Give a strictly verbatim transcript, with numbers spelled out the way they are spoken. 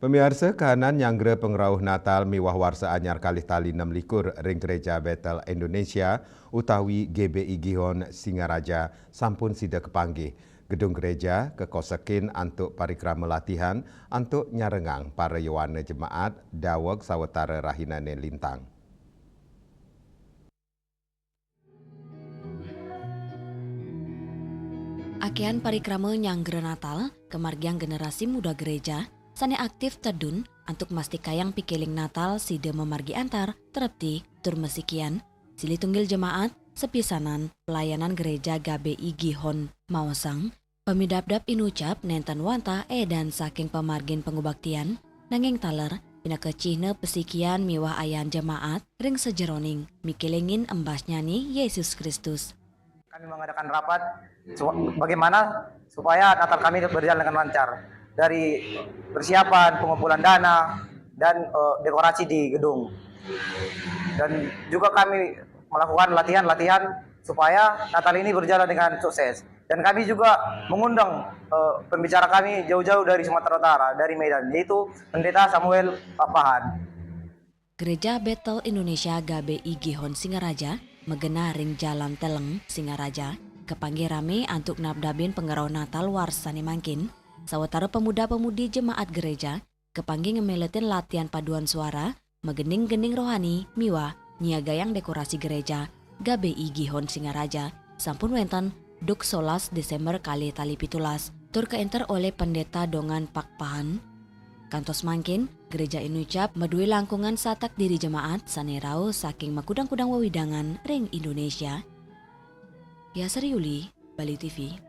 Pamiarsa, kahanan nyanggra pangrauh Natal miwah Warsa Anyar kalih tali enam likur ring Gereja Betel Indonesia utawi G B I Gihon Singaraja sampun sida kapanggih. Gedung gereja kakosekin antuk parikrama latihan antuk nyarengang para yowana jemaat daweg sawatara rahinane lintang. Akehan parikrama nyanggra Natal kamargiang generasi muda gereja sane aktif tedun antuk mastikayang pikeling Natal sida mamargi antar, trepti, tur masikian, silih tunggil jemaat, sapisanan pelayanan gereja G B I Gihon maosang, pamidabdab inucap nenten wantah edan saking pamargin pangubaktian, nanging taler pinaka cihna pasikian miwah ayahan jemaat ring sajeroning mikelingin embasnyane Yesus Kristus. Kami mengadakan rapat su-, bagaimana supaya Natal kami berjalan dengan lancar. Dari persiapan, pengumpulan dana, dan, eh, dekorasi di gedung. Dan juga kami melakukan latihan-latihan supaya Natal ini berjalan dengan sukses. Dan kami juga mengundang, eh, pembicara kami jauh-jauh dari Sumatera Utara, dari Medan, yaitu Pendeta Samuel Pakpahan. Gereja Betel Indonesia G B I Gihon Singaraja, magenah ring Jalan Teleng, Singaraja, kapanggih rame antuk nabdabin pangrauh Natal warsane mangkin, sawatara pemuda-pemudi jemaat gereja kapanggih ngameletin latihan paduan suara, magending-gending rohani miwah nyiagayang dekorasi gereja G B I Gihon Singaraja sampun wenten duk solas Desember kalih tali pitulas, tur kaenter olih Pendeta Dongan Pakpahan. Kantos mangkin, gereja inucap madue langkungan satak diri jemaat sane rauh saking makudang-kudang wewidangan ring Indonesia. Yasri Yuli, Bali T V.